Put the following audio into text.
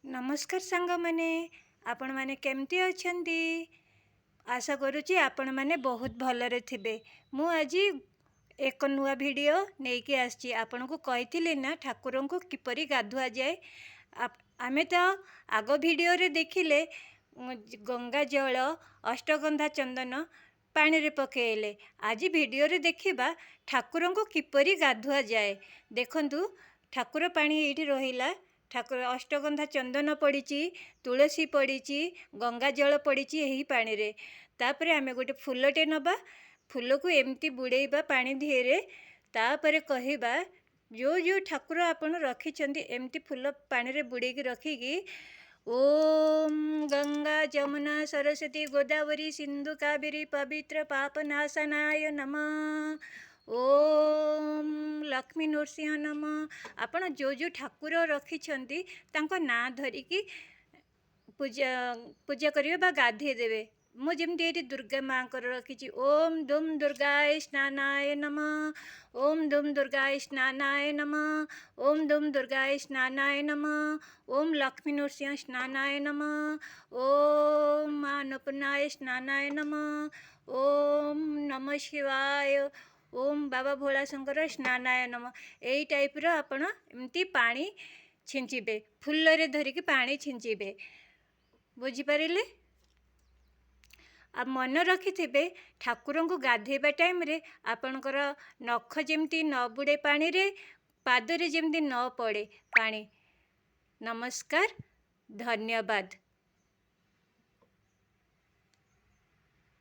ନମସ୍କାର ସାଙ୍ଗମାନେ, ଆପଣମାନେ କେମିତି ଅଛନ୍ତି? ଆଶା କରୁଛି ଆପଣମାନେ ବହୁତ ଭଲରେ ଥିବେ। ମୁଁ ଆଜି ଏକ ନୂଆ ଭିଡ଼ିଓ ନେଇକି ଆସିଛି। ଆପଣଙ୍କୁ କହିଥିଲି ନା ଠାକୁରଙ୍କୁ କିପରି ଗାଧୁଆଯାଏ। ଆମେ ତ ଆଗ ଭିଡ଼ିଓରେ ଦେଖିଲେ ଗଙ୍ଗା ଜଳ, ଅଷ୍ଟଗନ୍ଧା ଚନ୍ଦନ ପାଣିରେ ପକାଇଲେ। ଆଜି ଭିଡ଼ିଓରେ ଦେଖିବା ଠାକୁରଙ୍କୁ କିପରି ଗାଧୁଆଯାଏ। ଦେଖନ୍ତୁ, ଠାକୁର ପାଣି ଏଇଠି ରହିଲା, ଠାକୁର ଅଷ୍ଟଗନ୍ଧା ଚନ୍ଦନ ପଡ଼ିଛି, ତୁଳସୀ ପଡ଼ିଛି, ଗଙ୍ଗା ଜଳ ପଡ଼ିଛି ଏହି ପାଣିରେ। ତାପରେ ଆମେ ଗୋଟେ ଫୁଲଟେ ନେବା, ଫୁଲକୁ ଏମିତି ବୁଡ଼େଇବା ପାଣି ଦିହରେ। ତାପରେ କହିବା, ଯେଉଁ ଯେଉଁ ଠାକୁର ଆପଣ ରଖିଛନ୍ତି, ଏମିତି ଫୁଲ ପାଣିରେ ବୁଡ଼େଇକି ରଖିକି, ଓମ୍ ଗଙ୍ଗା ଯମୁନା ସରସ୍ୱତୀ ଗୋଦାବରୀ ସିନ୍ଧୁ କାବେରୀ ପବିତ୍ର ପାପନାଶନାୟ ନମଃ, ଓମ୍ ଲକ୍ଷ୍ମୀ ନୃସିଂହ ନମଃ। ଆପଣ ଯେଉଁ ଯେଉଁ ଠାକୁର ରଖିଛନ୍ତି ତାଙ୍କ ନାଁ ଧରିକି ପୂଜା କରିବେ ବା ଗାଧେଇ ଦେବେ। ମୁଁ ଯେମିତି ଏଇଠି ଦୁର୍ଗା ମାଆଙ୍କର ରଖିଛି, ଓମ୍ ଦୁମ୍ ଦୁର୍ଗାୟ ସ୍ନାନାୟ ନମଃ, ଓମ୍ ଦୁମ୍ ଦୁର୍ଗାୟ ସ୍ନାନାୟ ନମଃ, ଓମ୍ ଦୁମ୍ ଦୁର୍ଗାୟ ସ୍ନାନାୟ ନମଃ, ଓମ୍ ଲକ୍ଷ୍ମୀ ନୃସିଂହ ସ୍ନାନାୟ ନମଃ, ଓମ୍ ମା ଅନ୍ନପୂର୍ଣ୍ଣାୟ ସ୍ନାନାୟ ନମଃ, ଓମ୍ ନମଃ ଶିବାୟ, ଓମ୍ ବାବା ଭୋଳାଶଙ୍କର ସ୍ନାନାୟ ନମଃ। ଏଇ ଟାଇପ୍ର ଆପଣ ଏମିତି ପାଣି ଛିଞ୍ଚିବେ, ଫୁଲରେ ଧରିକି ପାଣି ଛିଞ୍ଚିବେ। ବୁଝିପାରିଲେ? ଆଉ ମନେ ରଖିଥିବେ, ଠାକୁରଙ୍କୁ ଗାଧେଇବା ଟାଇମ୍ରେ ଆପଣଙ୍କର ନଖ ଯେମିତି ନ ବୁଡ଼େ ପାଣିରେ, ପାଦରେ ଯେମିତି ନ ପଡ଼େ ପାଣି। ନମସ୍କାର, ଧନ୍ୟବାଦ।